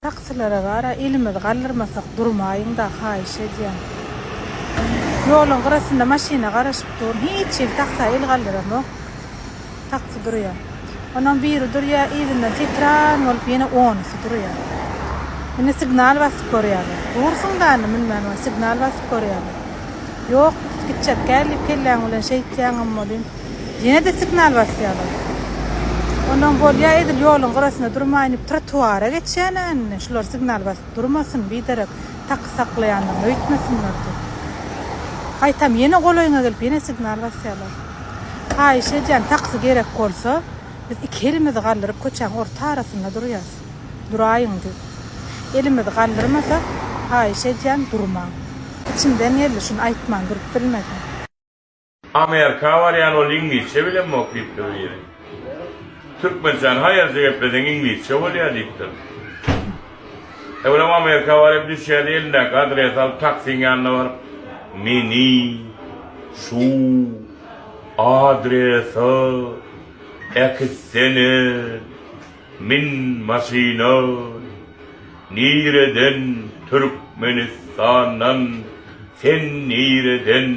Taksilere bara elimizi galdyrmasak durmaýyňda haýyş edýän. Ýoluň gyrasynda maşyna garaşyp durun hiç hili taksa el galdyramok. Taksi durýa. Ondan biri durýa yzyndan setran bolup ýene onusy durýa. Indi signal basyp görýärler. Dursuň-da indi münmän bar signal basyp görýärler. Ýok gitjek däl diýip kelläň bilen şeýtýäňem welin. Ýene-de signal basýarlar. Ondan bolýa edil ýoluň gyrasynda durmaýyn diýip trotuara geçýän-ä indi. Şular signal basyp durmasyn, biderek taky saklaýandygyny öýtmesinler diýip. Gaýtam ýene golaýyňa gelip ýene signal basýarlar. Haýyş edýän taksi gerek bolsa, biz iki elimizi galdyryp köçäň orta arasynda durýas. Duraýyň diýip. Elimizi galdyrmasak, haýyş edýän durmaň. Içimden geldi şuny aýtman durup bilmedim. Amerika barýan ol iňlisçe bilemok diýipdir biri. Türkmençäni haýalja gepleseň iňlisçe bolýar diýipdir. Öwrem Amerika baryp düşýär elindäki adresi alyp taksiň ýanyna baryp meni şu adrese äkitsene min maşyna nireden Türkmenistandan sen nireden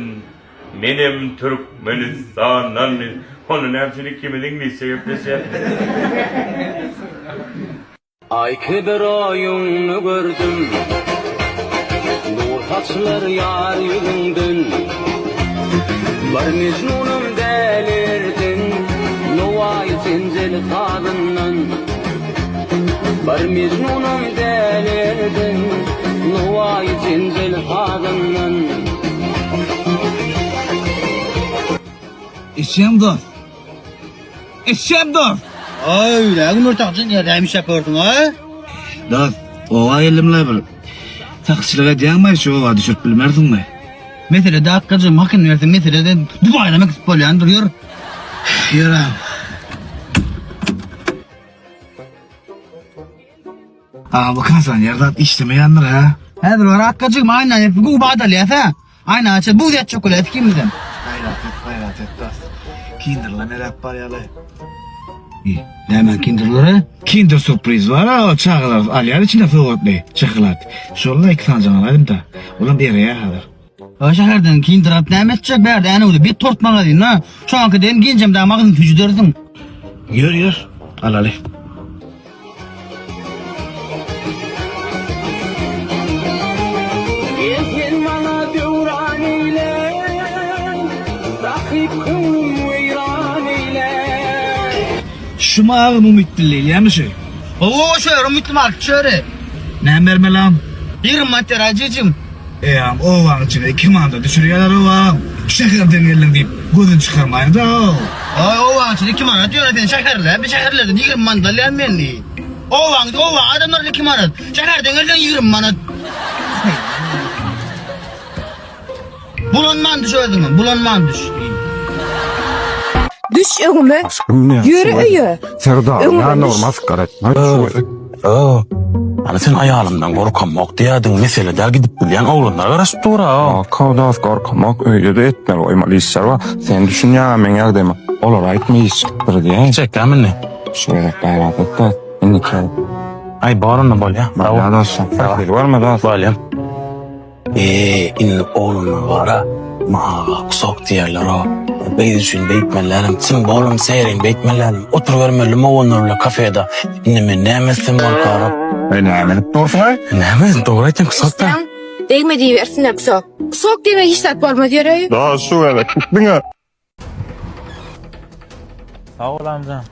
Menem Türkmenistandan diýip. Onda näme üçin ikimiz iňlisçe gepleşýäs? Aý kibi roýuňny gördüm, Nur saçylar ýar ýüzüňden. Bir Mejnunam dälirdiň, Nowaýy zenzele sazyndan. Bir Mejnunam dälirdiň, Nowaýy zenzele sazyndan. Eşeğim dost. Eşeğim dost. Aý, näme gün ortakçy näme iş ýapýarsyň, a? Dost, oba geldim la bir. Sakçylyk edýäňmi şu oba düşürip bilmersiňmi? Mesele de akgajym, hakyny berseň mesele de Dubaýdan gidip bolýandyr, ýör. Ýör agam. Agam bu kondisioner zat işlemeýändir hä? Häzir bar akgajygym, aýna ýapyp gowy bat alýas-a. Aýna açyp buz ýatjak bolýas ikimizem. Gaýrat et, gaýrat et dost. Kinderler eräp barýarlar. Näme kinderleri? Kinder sürpriz bar o çagalar alýar içinde sowgatly şokolad. Şonda iki sanjak alaýdym-da. Olam ereýär häzir. O şäherden kinder alyp näme etjek bärde änewde bir tort magazin ha. Şoňky den genjem da magazin süjüdersiň. Ýör ýör alaly. Gel sen maňa döwran eýle, Sahyp köňlüm weýran eýle. Şu magym umytly diýilýärmi şu? Hawa şu ýer umytly market şu ýeri. Näme bermeli agam? 20 manat ber ajyjym. Eý agam obaň içine 2 manada düşürýärler ow agam. Şäherden geldiň diýip gözüni çykarmaýyň-da ow. Aý obaň içinde 2 manat ýöne sen şäherli bir şäherlerden 20 manat alýan men. Obaň oba adamlardan 2 manat. Şäherden gelseň 20 manat. Bulanman düş özüňe, bulanman düş. Düş öňüme. Aşkym ne? Ýöre öýe. Serdar, Öňüme ýa düş. normal skar etme. Ana sen aýalymdan gorkamok diýýärdiň, mesele däl gidip bilýän oglanlar garaşyp dur-a. Kawdas gorkamok, öýde-de etmeli goýmaly işler bar. Sen düşünýäň meň ýagdaýyma. Olara aýtma iş çykypdyr diýä. Çekýän indi. Şu gezek gaýrat et-de, indiki. Aý bor onda bolýa. Bolýa dostum. Sag bolma dost. Bolýa. Eee indi oglanlar bara maňa kusok diýerler-o. Gyz üçin beýtmelilerem, tim bolum serin beýtmelilerem. Oturybermeli oglanlar bilen kafeda. Indi men näme etsem bolkara? Eý näme edip dursuň-aý? Näme dogry aýtýaň kusok-da. Degme diýibersinler kusok. Kusok diýme hiç zat bolmaz ýöreý. Dost şu gezek diňe Sag bol amjam.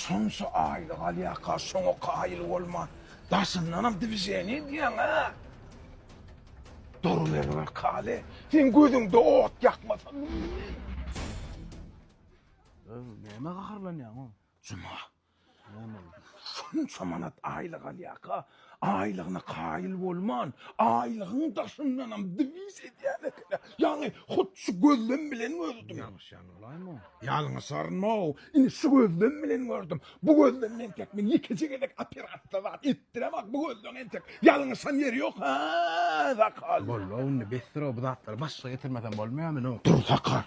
Şonça aýlyk alýarka şoňa kaýyl bolman, daşyndanam dwiženiýe edýäň-ä. Duruber bakaly, seň gözüňde ot ýakmasam. Näme gaharlanýaň? Juma. Şunça manat aýlyk alýarka, aýlygyna kaýyl bolman, aýlygyň daşyndanam dwiž edýän eken-ä. Ýagny hut şu gözlem bilen gördüm. Ýalňyşýan bolaýma? Ýalňyşaryn-ow. Indi şu gözlem bilen gördüm. Bu gözlem entek men ýekeje gezek operasiýa zat etdiremok. Bu gözleň entek ýalňyşan ýeri ýok, hä, sakal. Boldy-ow indi besdir-ow bu zatlary başga getirmesem bolmaýarmy indi? Dur, sakal.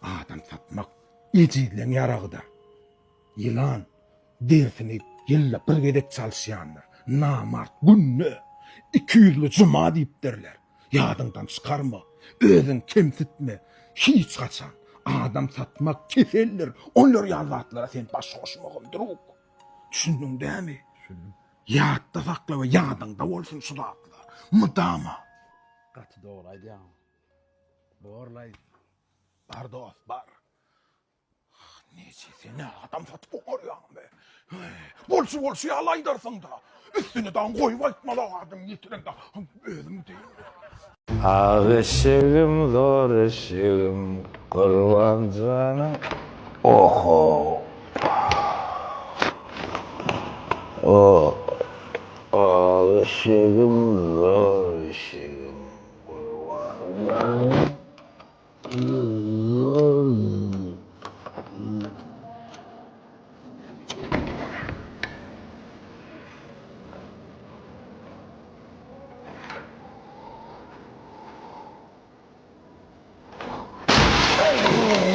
Adam satmak ejizleň ýaragydyr. Ýylan derisini ýylda bir gezek çalyşýandyr. Namart günde, ikiýüzli juma diýipdirler. Ýadyňdan çykarma, özüňi kemsitme. Hiç haçan. Adam satmak keseldir. Olar ýaly zatlara sen baş goşmagyn, drug. Düşündiň dämi? Düşündim. Ýatda sakla we ýadyňda bolsun şu zatlar. Mydama. Gaty dogry aýdýaň. Borlaý. Bar dost, bar. Ah, Neçe seni adam satyp oňarýaňmy? Bolşy bolşy ýaly aýdarsyň-da. Üstüne daň goýup aýtmaly adam ýetirende özüm deýin. Ak eşegim, zor eşegim, Gurban janyň. Oho. O, ak eşegim, zor eşegim, Gurban janyň.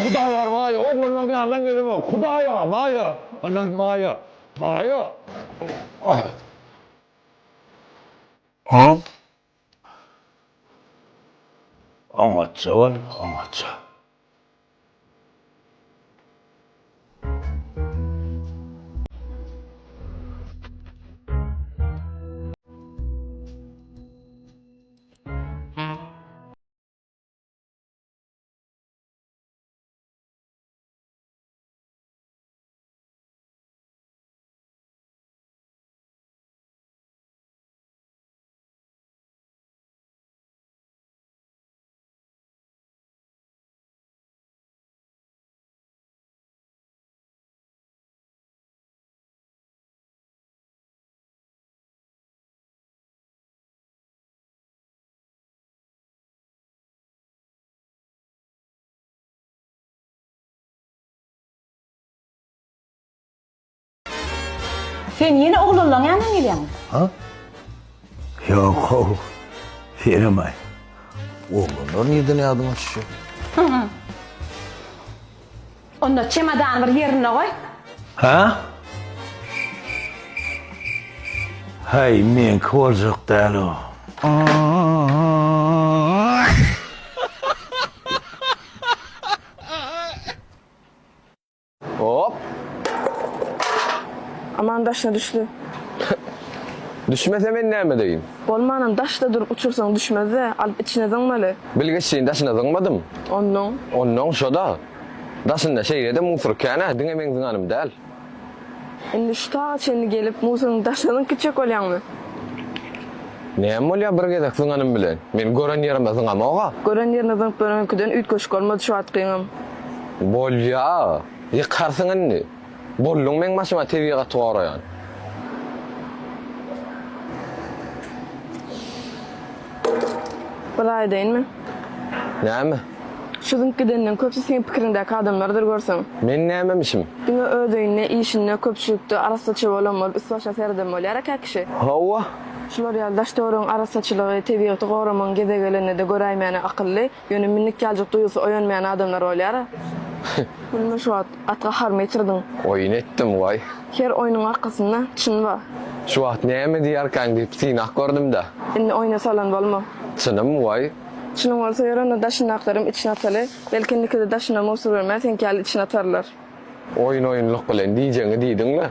Hudaýar Maýa, oglanlaryň ýanyndan gelemok. Hudaýa, Maýa, anan Maýa, Maýa. Ha? Oňatja bol, oňatja. Sen ýene oglanlaň ýanyndan gelýäňmi? Ha? Ýok how. Senem-aý. Oglanlar nirden ýadyňa düşýär? Onda çemodany bir ýerinde goý. Ha? Haý, meňki boljak däl o. Hop. Aman daşyna düşdi. Düşmese men näme edeýin? Bolmanam daşda durup uçursaň düşmezde, alyp içine zyňmaly. Bilgeşleýin daşyna zyňmadym. Onnoň? Onnoň şo-da. Daşynda şeýle-de musur kän-ä, diňe meň zyňanym däl. Indi şu taga çenli gelip musuryň daşyna zyňyp gitjek bolýaňmy? Näme bolýa bir gezek zyňanym bilen? Men gören ýerime zyňamog-a. Gören ýerine zyňyp ýöreňkiden üýtgeşik bolmady şu wagtkyňam. Bolýa, ýykarsyň indi. Bolduň meň başyma tebigaty goraýan. Bir aýdaýynmy? Näme? Şu zyňyp gidenden köpüsi seň pikiriňdäki adamlardyr görseň. Men nämemişim? Diňe öz öýünde, işinde, köpçülikde arassaçy bolan bolup üst-başa sereden bolýar eken kişi. Hawa. Şular ýaly daş-töweregiň arassaçylygy, tebigaty goramagyň gezegi gelende-de göräýmäne akylly, Ýöne minnik ýaljak duýgusy oýanmaýan adamlar bolýar-a. Gülme şu wagt, gaty gaharymy getirdiň. Oýun etdim, waý. Her oýnuň arkasynda çyn bar. Şu wagt näme diýerkäň diýip synap gördüm-dä. Indi oýna salan bolma. Çynym, waý. Çynyň bolsa ýör onda daşyndakylaram içine ataly. Belki indikide daşyna musur bermän seňki ýaly içine atarlar. Oýun oýunlyk bilen diýjegiňi diýdiň-le.